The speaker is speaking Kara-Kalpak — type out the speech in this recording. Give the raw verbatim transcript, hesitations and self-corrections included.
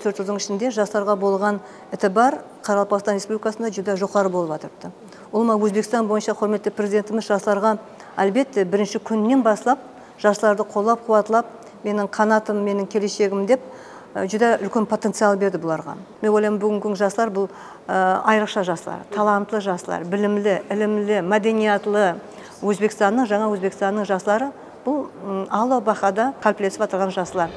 Tórt jıldıń ishinde jaslarǵa bolǵan itibar Qaraqalpaqstan Respublikasında júdá joqarı bolıp atırıptı. Ulıwma Ózbekstan boyınsha húrmetli Prezidentimiz jaslarǵa, álbette, birinshi kúnnen baslap jaslardı qollap-quwatlap, meniń qanatım, meniń keleshegim dep, e, júdá úlken potencial berdi bularǵa. Men oylayman, búgingi kún jaslar bul, e, ayrıqsha jaslar, talantlı jaslar, bilimli, ilimli, mádeniyatlı Ózbekstannıń, jańa Ózbekstannıń jasları bul, ım, alıw bahada qáliplesip atırǵan jaslar.